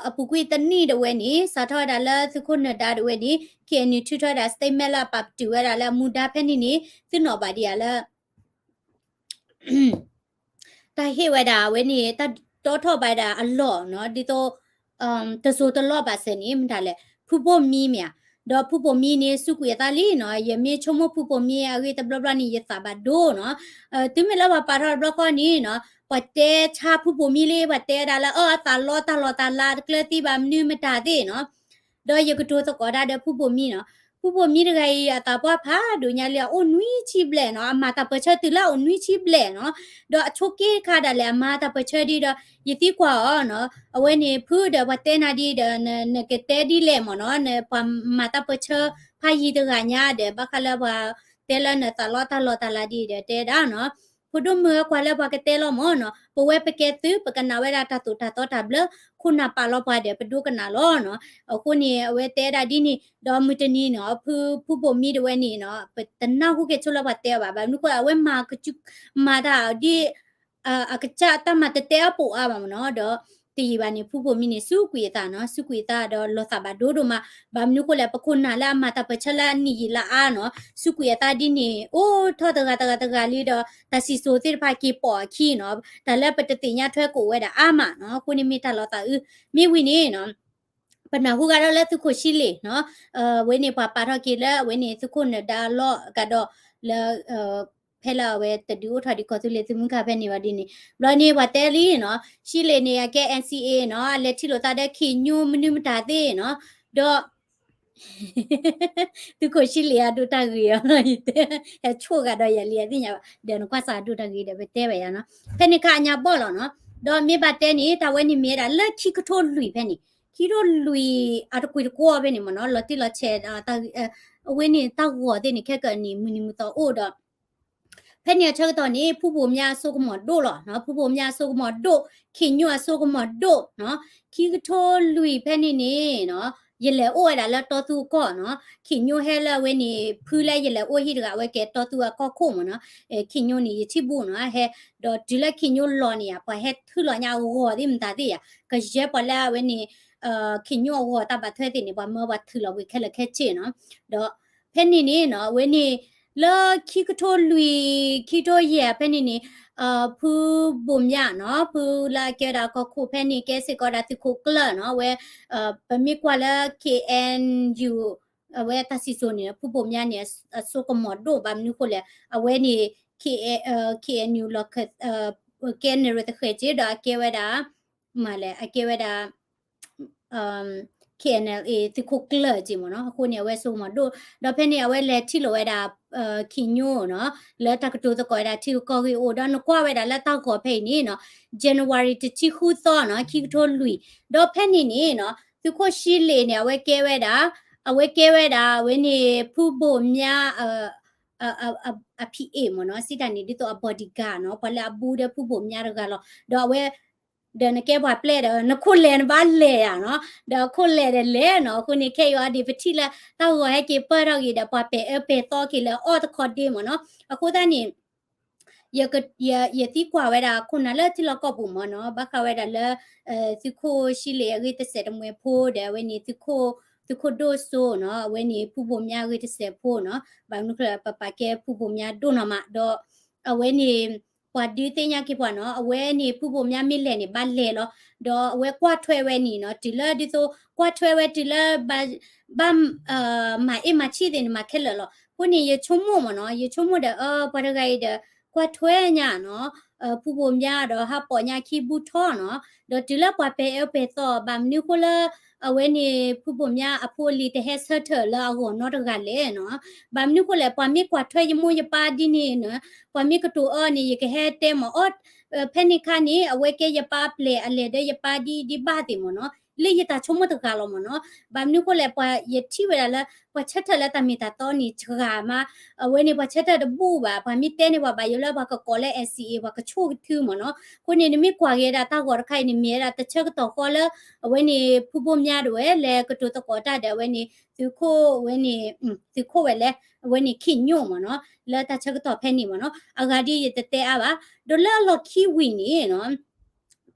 အပူၤကွံာ်တနံၣ်ဒၣ်ဝဲန့ၣ် စးထီၣ်ဝဲဒၣ်လၢသုးခိၣ်နၢၤဒါဒၣ်ဝဲန့ၣ် KNU ထုးထီၣ်ဝဲဒၣ် statement လၢအပာ်ပတုာ်ဝဲဒၣ်လၢအမူဒါဖဲန့ၣ်န့ၣ် သုနီၣ်ဘၣ်ဒံးဧါလၢ တၢ်ဟ့ၣ်ဝဲဒၣ်အဝဲန့ၣ် တၢ်တီထီၣ်ဘၣ်ဒၣ်အလီၢ်နီၤ, ဒ်သိး တစိၤတလီၢ်ဘၣ်စၢၤန့ၣ် မတၤလဲၣ် ဖုဘိၣ်မံမ့ၢ်ဧါ, ဒီးဖုဘိၣ်မံန့ၣ် စူးကွံာ်အသးလံနီၤ, ယမ့ၢ်ဆိကမိၣ်ဖုဘိၣ်မံအဂ့ၢ်တဘျီဘျီန့ၣ် ယသးဘၣ်ဒိနီၤ. တုၤမ့ၢ်လၢပှၤပာ်ထီၣ်တဘျီဃီန့ၣ်နီၤ, ပှၤတဲဆါဖုဘိၣ်မံလံ, ပှၤတဲဒၣ်လၢအအသးလီတၢ်လီၢ်တၢ်လၤတကျၢၤသံဘၣ်မနုၤမတၤသ့ၣ်နီၤ. ဒီးယကတိၤသကိးတၢ်ဒီးဖုဘိၣ်မံနီၤ, ဖုဘိၣ်မံတဂၤအံၤ အသးပှၢ်ဖးဒိၣ်ညါလံ, အအိၣ်နွံဆံဘျဲၣ်နီၤ, အမၤတၢ်ပၢၢ်ဆၢတုၤလၢအအိၣ်နွံဆံဘျဲၣ်နီၤ. ဒီးအဆိးက့ခါဒၣ်လဲာ် အမၤတၢ်ပၢၢ်ဆၢဒ်ဒီး ယသံကွၢ်အီၤနီၤ, အဝဲန့ၣ် ဖုဒီးပှၤတဲနၤဒ်ဒီး နကတဲဒ်လဲၣ်မ့ၢ်နီၤ, ပှၤမၤတၢ်ပၢၢ်ဆၢဖးယံၤတဂၤညါဒီး ဘၣ်ဃးလၢပှၤတဲလၢနသးလီတၢ်လီၢ်တၢ်လၤဒ်ဒီးတဲဒၣ်နီၤ, ဖိဒိၣ်မုၣ်ဧၢ ကွၢ်လၢပှၤကတဲလီၤမ့ၢ်နီၤ, ပဝဲပကဲသုး ပကနၣ်ဝဲဒၣ်တၢ်သိၣ်တၢ်သီတၢ်ဘျၢ, ခိၣ်နၢ်ပာ်လီၤပှၤဒီး ပဒိကနၣ်လီၤနီၤ. အဃိန့ၣ် အဝဲတဲဒၣ်ဒ်န့ၣ် ဒီးမုၢ်တနံၤနီၤ ဖု ဖုဘိၣ်မံတဝဲန့ၣ်နီၤ, ပတနၢ်ဟူက့ၤဆိလၢပှၤတဲအီၤဘၣ်, ဘၣ်မနုၤဃိ အဝဲမၤကစူ မၤတၢ်ဒ် အကစၢ်တၢ်မၤတတဲအီၤပိာ်အါဘၣ်မ့ၢ်နီၤ, ဒီးတယံာ်ဘၣ်န့ၣ် ဖုဘိၣ်မံန့ၣ် စူးကွံာ်အသးနီၤ, စူးကွံာ်အသးဒီးလီၤသးဘၣ်ဒိဒိၣ်မး, ဘၣ်မနုၤဃိလဲၣ် ပခိၣ်နၢ်လၢအမၤတၢ်ပၢၢ်ဆၢလၢအနံၣ်ယံာ်လါအါနီၤ, စူးကွံာ်အသးဒ်န့ၣ် အိၣ်ထီၣ်တဂၤတဂၤတဂၤလံဒီး တၢ်စံၣ်စိၤသ့ၣ်တဖၣ်က့ၤပိာ်အခံနီၤ, တၢ်လၢပတသ့ၣ်ညါထွဲကအိၣ်ဝဲဒၣ်အါမးနီၤ, အဃိန့ၣ်မ့ၢ်တၢ်လီၤသးအုး, မ့ၢ်ဝံၤန့ၣ်နီၤ ပနၢ်ဟူဂၤဒီးလၢသုးခိၣ်ဆံလ့ၣ်နီၤ, အဝဲန့ၣ်ပှၤပာ်ထီၣ်က့ၤလၢအဝဲန့ၣ် သုးခိၣ်နၢၤဒါလီၤကဒီးလၢ ဖဲလၢအဝဲတဒုးအိၣ်ထီၣ်ဒံးကီၢ်သူလ့ၤသုးမုၢ်ခါဖဲန့ၣ်ဘၣ်ဒ်န့ၣ်, ဘျီန့ၣ်ပှၤတဲလံနီၤ, ဆံလ့ၣ်န့ၣ် အကဲ N C A နီၤ, အလဲၤထံၣ်လိာ်သးဒီးခ့ၣ်ညိမနုၤမတၤသ့ၣ်နီၤ, ဒီး သုးခိၣ်ဆံလ့ၣ်အဒိၣ်တၢ်ဂ့ၤအီၤ, ဟဲဆိၣ်ဂၤဒီးယၤလံအသ့ၣ်ညါဘၣ်, ဒီးနကွၢ်စၢ်အဒိၣ်တၢ်ဂ့ၤဒီးပတဲဘၣ်ယၤနီၤ, ဖဲန့ၣ်ခါအညါဘီၣ်လီၤနီၤ, ဒီးမ့ၢ်ဘၣ်တဲန့ၣ် တၢ်ဝဲန့ၣ်မ့ၢ်ဝဲဒၣ်လၢခံကထိလွံၢ်ဖဲန့ၣ်, ခံကထိလွံၢ်အတကွံာ်တကွီဖဲန့ၣ်မ့ၢ်နီၤ, လီၤတံၢ်လီၤဆဲး အဝဲန့ၣ်တၢ်ဂီၤသ့ၣ်န့ၣ် ခဲကနံၣ်မုၢ်နံၤမုၢ်သီအိၣ်ဒီး ဖဲန့ၣ်အဆၢကတီၢ်န့ၣ် ဖုဘိၣ်မံအစိကမီၤဒိၣ်လီၤ, ဖုဘိၣ်မံအစိကမီၤဒိၣ်, ခ့ၣ်ညိအစိကမီၤဒိၣ်နီၤ, ခံကထိလွံၢ်ဖဲန့ၣ်န့ၣ်နီၤ, ယလဲၤအိၣ်ဝဲဒၣ်လၢတီသူအကီၢ်နီၤ, ခ့ၣ်ညိဟဲလၢအဝဲန့ၣ် ဖုလၢယလဲၤအိၣ်ဟံၣ်တဂၤ အဝဲကဲတီသူအကီၢ်ခိၣ်မ့ၢ်နီၤ, ခ့ၣ်ညိန့ၣ် ယထံၣ်ဘူၣ်နီၤ, ဟဲ ဒီးတုၤလၢခ့ၣ်ညိလီၤန့ၣ်ဧါ ပှၤဟဲထုးလီၤညါအဂီၤသ့ၣ်မတၤသ့ၣ်ယါ, ကယဲၢ်ပှၤလၢအဝဲန့ၣ် ခ့ၣ်ညိအဂီၤတၢ်ဘၣ်ထွဲသ့ၣ်န့ၣ် ပှၤမၢပှၤထုးလီၤဝံၤခဲလၢာ်ခဲဆ့နီၤ, ဒီး ဖဲန့ၣ်န့ၣ်နီၤ အဝဲန့ၣ် လၢခံကထိလွံၢ် ခံကထိယဲၢ်ဖဲန့ၣ်န့ၣ် ဖုဘိၣ်မံနီၤ ဖုလၢအကဲဝဲဒၣ်ကီၢ်ခိၣ်ဖဲန့ၣ် ကဲစ့ၢ်ကီးဒၣ်သုးခိၣ်ကျၢၢ်နီၤ, အဝဲ ပမ့ၢ်ကွၢ်လၢ K N U အဝဲတၢ်စံၣ်စိၤန့ၣ် ဖုဘိၣ်မံန့ၣ် အစိကမီၤဒိၣ်ဘၣ်မနုၤဃိလဲၣ်, အဝဲန့ၣ် K N U လီၤ ကဲနရသဃဲးက့ဒီးအကဲဝဲဒၣ် မၤလဲၣ် အကဲဝဲဒၣ် K N L A သုးခိၣ်ကျၢၢ်က့မ့ၢ်နီၤ, အဃိန့ၣ် အဝဲစိကမီၤဒိၣ်, ဒီးဖဲန့ၣ် အဝဲလဲၤထံၣ်လိာ်ဝဲဒၣ် ခ့ၣ်ညိနီၤ, လၢတၢ်ကတိၤသကိးဝဲဒၣ်ထံဂုၤကီၢ်ဂၤအိၣ်, ဒီးနကွၢ်ဝဲဒၣ်လၢတၢ်ဂီၤဖဲအံၤန့ၣ်နီၤ, January တဆံဃုသီနီၤ ခံကထိလွံၢ်, ဒီးဖဲန့ၣ်န့ၣ်နီၤ သုးခိၣ်ဆံလ့ၣ်န့ၣ် အဝဲကဲဝဲဒၣ် အဝဲကဲဝဲဒၣ် အဝဲန့ၣ် ဖုဘိၣ်မံ အ အ အ P A မ့ၢ်နီၤ, စံးတၢ်န့ၣ် ဒ်သိးအ bodyguard နီၤ, ပှၤလၢအဘူးဒီးဖုဘိၣ်မံတဂၤလီၤ, ဒီးအဝဲ ဒီးနကဲပှၤပျဲၢ်ဒီး နခိၣ်လဲၤနဘၣ်လဲၤယါနီၤ, ဒီးခိၣ်လဲၤဒီးလဲၤနီၤ, အဃိန့ၣ် ခဲအံၤအီၤဒ်ပထံၣ်လၢ တၢ်ဂီၤဟဲက့ၤပၢၢ်ထီၣ်ဂ့ၤဒီး ပှၤပဲာ်အၢပဲာ်သီက့ၤလၢအီၣ်တခီဒ့မ့ၢ်နီၤ, အဃိသတးန့ၣ် ယ ယသံကွၢ်ဝဲဒၣ်ခိၣ်နၢ်လၢထံလီၢ်ကီၢ်ပူၤမ့ၢ်နီၤ, ဘၣ်ဃးဝဲဒၣ်လၢ သုးခိၣ်ဆံလ့ၣ်အဂ့ၢ်တစဲးတမှဲၤဖိဒီး အဝဲန့ၣ် သုးခိၣ်ဒိၣ်စိနီၤ, အဝဲန့ၣ် ဖုဘိၣ်မံအဂ့ၢ်တစဲးဖိနီၤ, ဘၣ်မနုၤဃိလဲၣ် ပပာ်ကဲဖုဘိၣ်မံဒိၣ်နီၢ်မး, ဒီးအဝဲန့ၣ် ပှၤဒုးသ့ၣ်ညါက့ၤပှၤနီၤ, အဝဲန့ၣ် ဖုဘိၣ်မံမ့ၢ်လဲၤန့ၣ် ဘၣ်လဲၤလီၤ, ဒီးအဝဲကွၢ်ထွဲဝဲန့ၣ်နီၤ, တုၤလၢဒ်သိး ကွၢ်ထွဲဝဲတုၤလၢ ဘၣ် ဘၣ် မၤအ့ၣ်မၤဆံၣ်သ့ၣ်န့ၣ် မၤခဲလၢာ်လီၤ. အဃိန့ၣ် ယဆိကမိၣ်မ့ၢ်နီၤ, ယဆိကမိၣ်ဒီး အ ပှၤတဂၤအံၤဒီး ကွၢ်ထွဲညါနီၤ, ဖုဘိၣ်မံဒီး ဟးပိာ်ညါခံဘူၣ်ထီၣ်နီၤ, ဒီးတုၤလၢပှၤပဲာ်အၢပဲာ်သီ ဘၣ်မနုၤဃိလၢ အဝဲန့ၣ် ဖုဘိၣ်မံအဖိအလံၤတဟဲဆၢထၢၣ်လၢအဂီၢ်နီတဂၤလဲၣ်နီၤ. ဘၣ်မနုၤဃိလဲၣ် ပှၤမ့ၢ်ကွၢ်ထွဲယမိၢ်ယပၢ်ဒ်န့ၣ်နီၤ, ပှၤမ့ၢ်ကတိၤအီၤန့ၣ် ယကဟဲတဲမ့ၢ်အီၤ, ဖဲန့ၣ်ခါန့ၣ် အဝဲကဲယပၢ်ပျဲၢ်အလဲၤဒီးယပၢ်ဒ်အံၤဒ်ဘၣ်သ့ၣ်မ့ၢ်နီၤ. လၢယတၢ်ဆိကမိၣ်တဂၤလီၤမ့ၢ်နီၤ. ဘၣ်မနုၤဃိလဲၣ် ပှၤယထံၣ်ဝဲဒၣ်လၢ ပှၤဆၢထၢၣ်လၢတၢ်မ့ၢ်တၢ်တီန့ၣ် စှၤမး, အဝဲန့ၣ် ပှၤဆၢထၢၣ်တဘူၣ်ဘၣ်, ပှၤမ့ၢ်တဲန့ၣ် ပှၤဘၣ်ယိၣ်လၢပှၤကကိးလၢ N C A ပှၤကဆိၣ်ကထုမ့ၢ်နီၤ. အဃိန့ၣ် နမ့ၢ်ကွၢ်က့ၤဒၣ်တၢ်ဂီၤတခါအံၤန့ၣ် မ့ၢ်ဝဲဒၣ်တဆၢကတီၢ်ဃီလၢ အဝဲန့ၣ် ဖုဘိၣ်မံဒၣ်ဝဲ လဲၤကတိၤသကိးတၢ်ဒီး အဝဲန့ၣ် သုးခိၣ်ဝဲန့ၣ် သုးခိၣ်ဝဲလဲၣ် အဝဲန့ၣ် ခ့ၣ်ညိၣ်မ့ၢ်နီၤ, လၢတၢ်ဆၢကတီၢ်ဖဲန့ၣ်မ့ၢ်နီၤ, အဂၤဒ်ယတတဲအါဘၣ်. ဒီးလၢအလီၢ်ခံဝံၤန့ၣ်နီၤ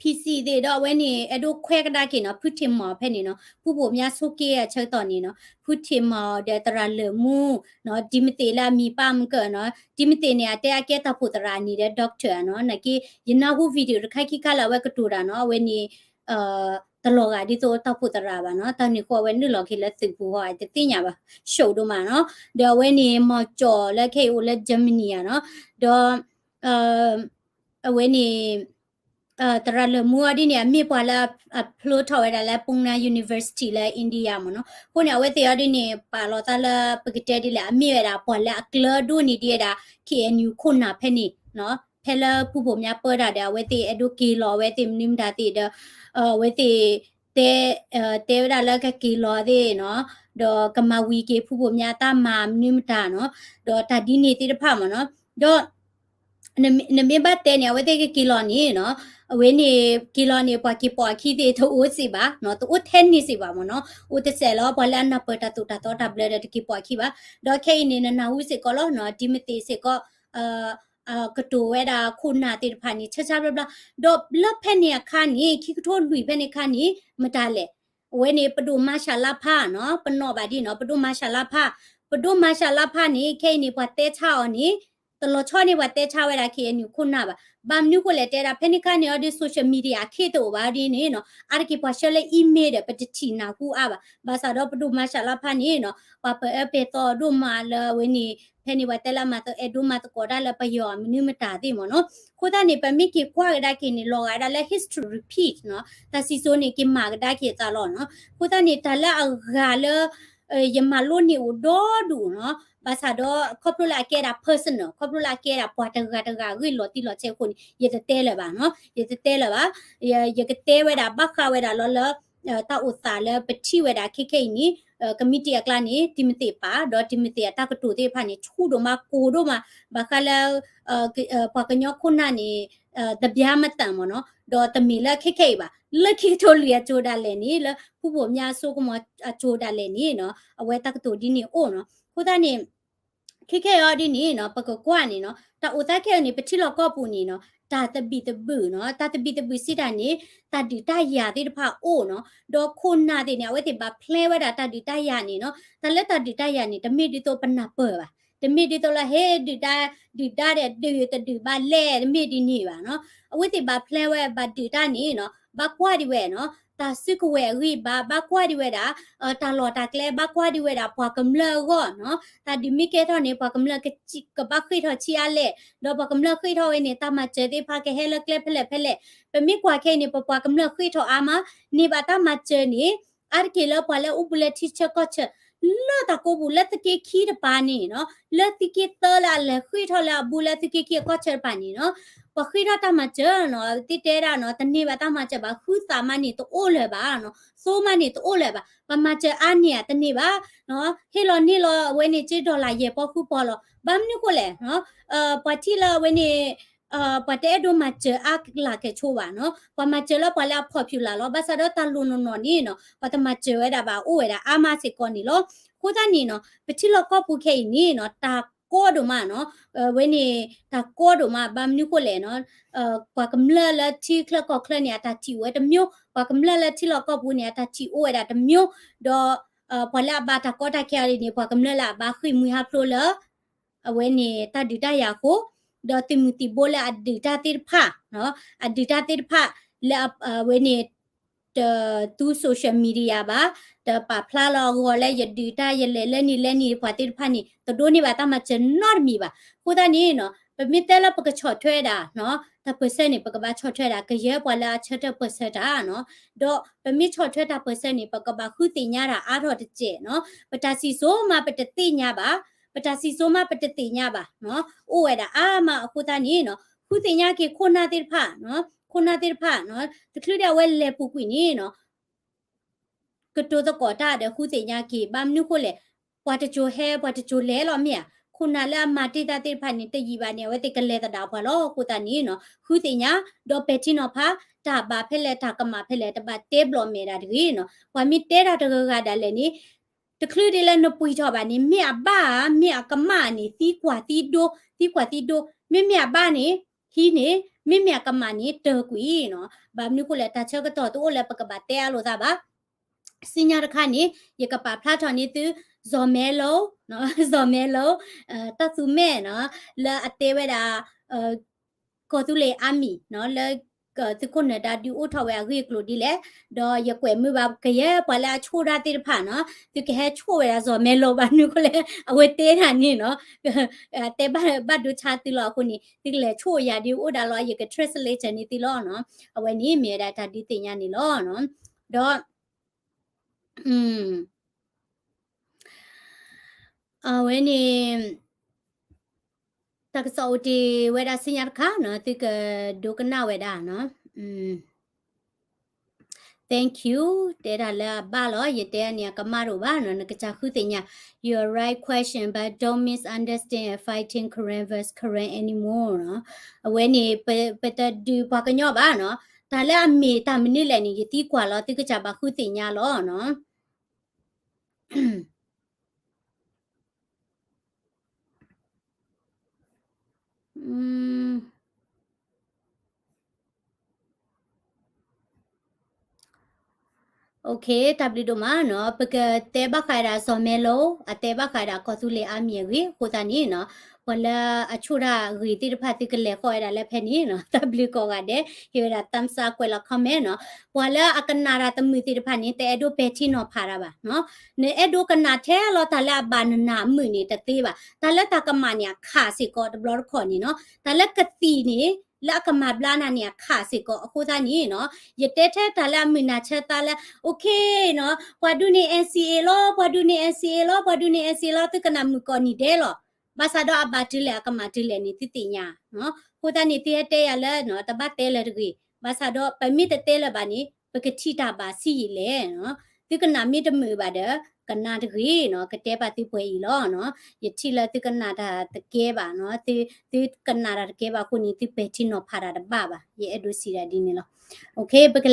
PC သ့ၣ်ဒီးအဝဲန့ၣ် အဲၣ်ဒိးခွဲကဒါက့ၤနီၤ ဖုထံးမီၤဖဲန့ၣ်နီၤ, ဖုဘိၣ်မံဆိက့အဆၢကတီၢ်န့ၣ်နီၤ, ဖုထံးမီၤဒီးသရၣ်လၢၢ်မူနီၤ, တံၤမသ့းလၢအမံၤပၢ်မုၢ်ကၢနီၤ, တံၤမသ့းန့ၣ် အတဲအကဲတၢ်ဖိသရၣ်န့ၣ်ဒီး doctor နီၤ, နာ်က့ ယနၢ်ဟူ video တခါခံခါလၢအဝဲကတိၤတၢ်နီၤ, အဝဲန့ၣ် တလီၤဂာ်ဒ်သိးတၢ်အိၣ်ဖှိၣ်သရၣ်ဘၣ်နီၤ, တၢ်န့ၣ်အဃိအဝဲနုာ်လီၤက့ၤလၢသုးပူၤဟီ တသ့ၣ်ညါဘၣ်, ရှုပ်ဒိၣ်မးနီၤ. ဒီးအဝဲန့ၣ် မီၤကၠီၤလၢခဲအံၤအိၣ်လၢ Germany ဧါနီၤ, ဒီး အဝဲန့ၣ် သရၣ်လၢာ်မူအီၤဒ်န့ၣ် အမ့ၢ်ပှၤလၢအဖျိထီၣ်ဝဲဒၣ်လၢ Pune University လၢ India မ့ၢ်နီၤ. အဃိန့ၣ် အဝဲသ့ၣ်အီၤဒ်န့ၣ် ပာ်လီၤသးလၢပကတဲဒ်လဲၣ် အမ့ၢ်ဝဲဒၣ်ပှၤလၢအကျၢၤဒိၣ်န့ၢ်ဒံးဝဲဒၣ် K N U ခိၣ်နၢ်ဖဲန့ၣ်နီၤ, ဖဲလၢဖုဘိၣ်မၠါပၢတၢ်ဒီး အဝဲသ့ၣ်အဲၣ်ဒိးက့ၤလီၤအဝဲသ့ၣ်မနုၤမတၤသ့ၣ်ဒီး အဝဲသ့ၣ် တဲ တဲဝဲဒၣ်လၢကက့ၤလီၤသ့ၣ်နီၤ, ဒီးကမၤဝံၤက့ၤဖုဘိၣ်မၠါတၢ်မၤမနုၤမတၤနီၤ, ဒီးတၢ်ဒ်န့ၣ်သ့ၣ်တဖၣ်မ့ၢ်နီၤ, ဒီး နမ့ၢ်ဘၣ်တဲန့ၣ် အဝဲသ့ၣ်ကက့ၤလီၤန့ၣ်နီၤ, အဝဲန့ၣ် က့ၤလီၤန့ၣ် ပှၤက့ၤပိာ်အခံသ့ၣ်တအိၣ်စ့ၢ်ဘၣ်နီၤ, တအိၣ်ထဲန့ၣ်စ့ၢ်ဘၣ်မ့ၢ်နီၤ, အိၣ်တစဲးလီၤ ပှၤလၢအနၢ်ပၢၢ်တၢ်သိၣ်တၢ်သီတၢ်ဘျၢဒီးတက့ၤပိာ်အခံဘၣ်. ဒီးခဲအံၤန့ၣ် နနၢ်ဟူစ့ၢ်ကီးလီၤနီၤ, ဒ်မ့ၢ်သ့ၣ်စ့ၢ်ကီး ကတိၤဝဲဒၣ်ခိၣ်နၢ်သ့ၣ်တဖၣ်န့ၣ် ဆၢဆၢဘျါဘျါ, ဒီးလၢဖဲန့ၣ်အခါန့ၣ် ခံကထိလွံၢ်ဖဲန့ၣ်အခါန့ၣ် မတၤလဲၣ်, အဝဲန့ၣ် ပဒိၣ်မၤရှးလါဖးနီၤ, ပနီၣ်ဘၣ်ဒ်နီၤ, ပဒိၣ်မၤရှးလါဖး, ပဒိၣ်မၤရှးလါဖးန့ၣ် ခဲအံၤန့ၣ် ပှၤတဲဆါအီၤန့ၣ် တလီၤဆီန့ၣ် ပှၤတဲဆါဝဲဒၣ် K N U ခိၣ်နၢ်ဘၣ်. ဘၣ်မနုၤဃိလဲၣ်တဲဒၣ် ဖဲန့ၣ်အခါန့ၣ် အီၤဒ် social media အခ့တအိၣ်ဘၣ်ဒ်န့ၣ်နီၤ, အါတက့ၢ်ပှၤဆှၢလၢ email ဒီး ပတထံၣ်နၢ်ဟူအါဘၣ်. ဘၣ်ဆၣ်ဒီးပဒိၣ်မၤရှးလါဖးန့ၣ်နီၤ ပှၤပအၢပဲာ်သီအီၤဒိၣ်မးလၢအဝဲန့ၣ် ဖဲန့ၣ်ပှၤတဲလၢအမၤသကိးအဲၣ်ဒိးမၤသကိးတၢ်လၢပယီၤမနုၤမတၤသ့ၣ်မ့ၢ်နီၤ. အဃိသတးန့ၣ် ပမ့ၢ်က့ၤကွၢ်ကဒါက့ၤန့ၣ် လီၤဂာ်ဒၣ်လၢ history repeat နီၤ, တၢ်စံၣ်စိၤန့ၣ် က့ၤမၤကဒါက့ၤအသးလီၤနီၤ. အဃိသတးန့ၣ် တၢ်လၢအဂၤလၢ ယမၤလိန့ၢ်အိၣ်ဒီဒူၣ်နီၤ, ဘၣ်ဆၣ်ဒီးခီဖျိလၢအကဲဒၣ် personal, ခီဖျိလၢအကဲဒၣ်ပှၤတဂၤတဂၤအဂ့ၢ်လီၤတံၢ်လီၤဆဲးအဃိန့ၣ် ယတတဲလၢၤဘၣ်နီၤ, ယတတဲလၢၤဘၣ်. ယကတဲဝဲဒၣ်ဘၣ်ဃးဝဲဒၣ်လီၤလၢ တၢ်အိၣ်သးလၢပထံၣ်ဝဲဒၣ်ခဲခဲအံၤန့ၣ် ကမံးတံာ်အကျါန့ၣ် တံၤမသ့းပာ် ဒီးတံၤမသ့းအတၢ်ကတိၤသ့ၣ်တဖၣ်န့ၣ် ဆူၣ်ဒိၣ်မးကိၢ်ဒိၣ်မး ဘၣ်ဃးလၢ ပှၤကညီခိၣ်နၢ်န့ၣ် သဘျါမတၤမ့ၢ်နီၤ, ဒီးတမ့ၢ်လၢခဲခဲအံၤဘၣ်, လၢခံကထိလွံၢ်အစိၤဒၣ်လဲာ်န့ၣ် လၢဖုဘိၣ်မၠါအစိကမီၤအစိၤဒၣ်လဲာ်န့ၣ်နီၤ အဝဲတၢ်ကတိၤဒ်န့ၣ်အိၣ်နီၤ. အဃိသတးန့ၣ် ခဲခဲအံၤဒ်န့ၣ်နီၤ ပကကွၢ်န့ၣ်နီၤ တၢ်အိၣ်သးခဲအံၤန့ၣ် ပထံလီၢ်ကီၢ်ပူၤန့ၣ်နီၤ တၢ်သဘံၣ်သဘုၣ်နီၤ တၢ်သဘံၣ်သဘုၣ်စံးတၢ်န့ၣ် တၢ်ဒုးတၢ်ယၤသ့ၣ်တဖၣ်အိၣ်နီၤ, ဒီးခိၣ်နၢ်သ့ၣ်န့ၣ် အဝဲသ့ၣ်ဘၣ် plan ဝဲဒၣ်တၢ်ဒုးတၢ်ယၤန့ၣ်နီၤ, တၢ်လၢတၢ်ဒုးတၢ်ယၤန့ၣ် တမ့ၢ်ဒ်သိးပနၢ်ပၢၢ်ဘၣ်, တမ့ၢ်ဒ်သိးလၢဟဲဒုးတၢ် ဒုးတၢ်ဒီးဒုးတဒုးဘၣ်လဲၣ် တမ့ၢ်ဒ်န့ၣ်ဘၣ်နီၤ, အဝဲသ့ၣ်ဘၣ် plan ဝဲဘၣ်ဒုးတၢ်န့ၣ်နီၤ ဘၣ်ကွၢ်ဒံးဝဲနီၤ တၢ်စုကဝဲၤအဂံၢ်ဘါ ဘၣ်ကွၢ်ဒံးဝဲဒၣ် တၢ်လီၢ်တၢ်ကျဲ ဘၣ်ကွၢ်ဒံးဝဲဒၣ်ပှၤကမျၢၢ်အဂီၢ်နီၤ, တၢ်ဒုးမ့ၢ်ကဲထီၣ်န့ၣ် ပှၤကမျၢၢ်ကဘၣ်ဃ့ၢ်ထီၣ်ဆံးအါလဲၣ်, ဒီးပှၤကမျၢၢ်ဃ့ၢ်ထီၣ်ဝဲန့ၣ် တၢ်မၤစၢၤသ့ၣ်တဖၣ်ကဟဲလၢကျဲဖဲလဲၣ်ဖဲလဲၣ်, ပမ့ၢ်ကွၢ်ခဲအံၤန့ၣ် ပပှၤကမျၢၢ်ဃ့ၢ်ထီၣ်အါမး, န့ၢ်ဘၣ်တၢ်မၤစၢၤန့ၣ် အါတက့ၢ်လၢပှၤလၢအိၣ်ဘူးလၢထံဆၢကီၢ်ဆၢ လၢတၢ်ကိးပူၤ လၢသုးက့ခံတပၤန့ၣ်နီၤ, လၢသုးက့သၢလၢအလဲၤဃ့ၢ်ထီၣ်လၢအဘူးလၢသုးက့ခံအကီၢ်ဆၢတပၤန့ၣ်နီၤ, ပှၤဃ့ၢ်ထီၣ်တၢ်မၤစၢၤနီၤ, သ့ၣ်တဲဒၣ်နီၤ, တန့ၢ်ဘၣ်တၢ်မၤစၢၤဘၣ်, ဃုသးမးန့ၣ်တအိၣ်လၢၤဘၣ်နီၤ, သိမးန့ၣ်တအိၣ်လၢၤဘၣ်, ပှၤမၤစၢၤအါန့ၢ်ဧါ, တန့ၢ်ဘၣ်နီၤ, ဟ့ၣ်လီၤန့ၢ်လီၤအဝဲန့ၣ် ကၠ့ဒီလၣ်ယဲၢ်ပီၢ်ဃုပီၢ်လီၤ, ဘၣ်မနုၤဃိလဲၣ်နီၤ, ပှၤထံၣ်လၢအဝဲန့ၣ် ပှၤတအဲၣ်ဒိးမၤစၢၤအါလၢ်ကဲဆိဘၣ်နီၤ, ပှၤမၤစၢၤလၢပှၤလၢအ popular လီၤ, ဘၣ်ဆၣ်ဒီးတၢ်လိၤနီၢ်နီၢ်န့ၣ်နီၤ, ပှၤတမၤစၢၤဝဲဒၣ်ဘၣ် အိၣ်ဝဲဒၣ်အါမးစ့ၢ်ကီးန့ၣ်လီၤ. အဃိသတးန့ၣ်နီၤ, ပထံလီၢ်ကီၢ်ပူၤခဲအံၤန့ၣ်နီၤ, တၢ်ကီဒိၣ်မးနီၤ, အဝဲန့ၣ် တၢ်ကီဒိၣ်မး ဘၣ်မနုၤဃိလဲၣ်နီၤ, ပှၤကမျၢၢ်လၢထံချၢကီၢ်ချၢန့ၣ် အတၢ်ထံၣ်အိၣ်ဝဲတမျိုး, ပှၤကမျၢၢ်လၢထံလီၢ်ကီၢ်ပူၤန့ၣ် အတၢ်ထံၣ်အိၣ်ဝဲဒၣ်တမျိုး, ဒီး ပှၤလၢအဘၣ်တၢ်ကီတၢ်ခဲအံၤန့ၣ် ပှၤကမျၢၢ်လၢအဘၣ်ဃ့ၢ်မှံဟးဖျိးလၢ အဝဲန့ၣ်တၢ်ဒုးတၢ်ယၤအဃိ, ဒီးသုးမုၢ်သံၣ်ဘိလၢအဒုးတၢ်သ့ၣ်တဖၣ်, အဒုးတၢ်သ့ၣ်တဖၣ် လၢအဝဲန့ၣ် တသူ social media ဘၣ်, တပာ်ဖျါလီၤအဂီၤလၢယဒုးတၢ်ယလဲၤလၢန့ၣ်လၢန့ၣ် ပှၤသ့ၣ်တဖၣ်န့ၣ် တဒိးန့ၢ်ဘၣ်တၢ်မၤစၢၤနီတမံၤဘၣ်. အဃိသတးန့ၣ်နီၤ, ပမ့ၢ်တဲလၢပကဆီၣ်ထွဲဒၣ် တၢ်ပၢၢ်ဆၢန့ၣ် ပကဘၣ်ဆီၣ်ထွဲဒၣ် ကယဲၢ်ပှၤလၢအဆၢထၢၣ်ပၢၢ်ဆၢတၢ်နီၤ, ဒီးပမ့ၢ်ဆီၣ်ထွဲတၢ်ပၢၢ်ဆၢန့ၣ် ပကဘၣ်ဃုသ့ၣ်ညါတၢ်အါထီၣ်တစဲးနီၤ, ပတၢ်စံၣ်စိၤမးပတသ့ၣ်ညါဘၣ်, ပတၢ်စံၣ်စိၤမးပတသ့ၣ်ညါဘၣ်နီၤ, အိၣ်ဝဲဒၣ်အါမးအဃိသတးန့ၣ်နီၤ, ဃုသ့ၣ်ညါက့ၤခိၣ်နၢ်သ့ၣ်တဖၣ်, ခိၣ်နၢ်သ့ၣ်တဖၣ်နီၤ, တချုးဒၣ်အဝဲလဲၤပူၤကွံာ်န့ၣ်နီၤ ကတိၤသကိးတၢ်ဒီးဃုသ့ၣ်ညါက့ၤ, ဘၣ်မနုၤဃိလဲၣ်, ပှၤတစိၤဟဲ ပှၤတစိၤလဲၤလီၤမ့ၢ်ဧါ, ခိၣ်နၢ်လၢအမၤတ့ၢ်တၢ်သ့ၣ်တဖၣ်န့ၣ် တယံာ်ဘၣ်န့ၣ် အဝဲသ့ၣ်ကလဲၤသဒၣ်ပှၤလီၤ. အဃိသတးန့ၣ်နီၤ, ဃုသ့ၣ်ညါ, ဒီးပဲာ်ထံနီၤဖး, တၢ်ဘၣ်ဖဲလဲၣ် တၢ်ကမၣ်ဖဲလဲၣ် တဘၣ်တဲဘျီၣ်မဲာ်ဒၣ်တဂ့ၤနီၤ. ပှၤမ့ၢ်တဲတၢ်တဂၤဂၤဒၣ်လဲာ်န့ၣ် တချုးဒ်လၢနပှ့ၤထီၣ်ဘၣ်န့ၣ် မ့ၢ်အဘၣ်ဧါ မ့ၢ်အကမၣ်န့ၣ် သံကွၢ်သံဒိ, သံကွၢ်သံဒိ, မ့မ့ၢ်အဘၣ်န့ၣ် ဟံးန့ၢ်, မ့မ့ၢ်အကမၣ်န့ၣ် တၢၢ်ကွံာ်နီၤ. ဘၣ်မနုၤဃိလဲၣ် တၢ်ဆၢကတီၢ်တအိၣ်လၢပကဘၣ်တဲအါလိာ်သးဘၣ်. စံၣ်ညီၣ်တခါန့ၣ် ယကပာ်ဖျါထီၣ်န့ၢ်သု စီၤမဲလိ, စီၤမဲလိ, တၢ်သူမဲနီၤ လၢအတဲဝဲဒၣ် ကီၢ်သူလ့ၤ army နီၤ လၢ သုးခိၣ်နၢၤဒါဒုးအိၣ်ထီၣ်ဝဲအဂ့ၢ်အကျိၤဒ်လဲၣ်, ဒီးယကွဲးမုာ်ဘၣ်ကယဲၢ်ပှၤလၢအဆိၣ်တၢ်သ့ၣ်တဖၣ်နီၤ, သုကဟဲဆိၣ်ဝဲဒၣ်စီၤမဲလိဘၣ်နုၤအဃိလဲၣ်, အဝဲတဲတၢ်န့ၣ်နီၤ, တဲဘၣ်ဒိဆါသုလီၤအဃိန့ၣ် သုကလဲၤဆိၣ်ယၤဒ်အိၣ်ဒၣ်လီၤ ယက translate န့ၢ်သုလီၤနီၤ, အဝဲန့ၣ်မ့ၢ်ဝဲဒၣ်တၢ်ဒုးသ့ၣ်ညါန့ၣ်လီၤနီၤ, ဒီး အဝဲန့ၣ် တၢ်ကစီၣ်အိၣ်တ့ၢ်ဝဲဒၣ်ဆူညါတခါနီၤ, သုကဒိကနၣ်ဝဲဒၣ်နီၤ. Thank you တဲတၢ်လၢအဘၣ်လီၤ, ယတဲန့ၣ်အကမၣ်တအိၣ်ဘၣ်နီၤ, နကစၢ်ဃုသ့ၣ်ညါ, your right question but don't misunderstand and fighting Karen versus Karen anymore နီၤ. အဝဲန့ၣ် ပတဒုးပှၤကညီဘၣ်နီၤ, တၢ်လၢအမ့ၢ်တၢ်မနုၤလဲၣ်န့ၣ် ယသံကွၢ်လီၤ သုကစၢ်ဘၣ်ဃုသ့ၣ်ညါလီၤနီၤ. တၢ်ဘျုးဒိၣ်မးနီၤ, ပကတဲဘၣ်ဃးဒၣ်စီၤမဲလိ, အတဲဘၣ်ဃးဒၣ်ကီၢ်သူလ့ၤအါမံၤအဂ့ၢ်အဃိသတးန့ၣ်နီၤ, ပှၤလၢအဆိၣ်တၢ်အဂ့ၢ်သ့ၣ်တဖၣ်သုကလဲၤဃီဝဲဒၣ်လၢဖဲန့ၣ်နီၤ, တၢ်ဘျုးကိးဂၤဒဲး, ဟ့ၣ်ဝဲဒၣ် thumbs up ကွဲးလီၤ comment နီၤ, ပှၤလၢအကနၣ်တၢ်တမုာ်သ့ၣ်တဖၣ်န့ၣ် တအဲၣ်ဒိးပဲာ်ထံနီၤဖးတၢ်ဘၣ်နီၤ, နအဲၣ်ဒိးကနၣ်ထဲလီၤတၢ်လၢအဘၣ်နနၢ်မုာ်န့ၣ်တသ့ဘၣ်, တၢ်လၢတၢ်ကမၣ်န့ၣ်အခးစ့ၢ်ကီးတဘျီတခီၣ်န့ၣ်နီၤ, တၢ်လၢကသံၣ်န့ၣ် လၢအကမၤဘျါနၤန့ၣ်အခးစ့ၢ်ကီးအဃိသတးန့ၣ်နီၤ, ယတဲထဲတၢ်လၢအမုာ်နၢ်ဆၢသးလၢ okay နီၤ, ပှၤဒုးန့ၢ် NCA လီၤ, ပှၤဒုးန့ၢ် NCA လီၤ, ပှၤဒုးန့ၢ် NCA လီၤ, သုကနၣ်မုာ်ကိးနံၤဒဲးလီၤ, ဘၣ်ဆၣ်ဒီးအဘၣ်တုၤလဲၣ်အကမၣ်တုၤလဲၣ်န့ၣ် သုသ့ၣ်ညါနီၤ, အဃိသတးန့ၣ် သုဟဲတဲယၤလၢ တဘၣ်တဲလၢၤတဂ့ၤ, ဘၣ်ဆၣ်ဒီးပမ့ၢ်တတဲလၢၤဘၣ်န့ၣ် ပကထံၣ်တၢ်ဘၣ်ဆံးယံာ်လဲၣ်နီၤ, သုကနၣ်မ့ၢ်တမုာ်ဘၣ်ဒီး ကနၣ်တဂ့ၤနီၤ, ကတဲပာ်သုပှဲၤအံၤလီၤနီၤ, ယထံၣ်လၢသုကနၣ်တၢ်တကဲဘၣ်နီၤ, သုကနၣ်တၢ်တကဲဘၣ်အဃိန့ၣ် သုပဲာ်ထံနီၤဖးတၢ်တဘၣ်ဘၣ်, ယအဲၣ်ဒိးစံးဒၣ်ဒ်န့ၣ်လီၤ, okay ပကလဲၤ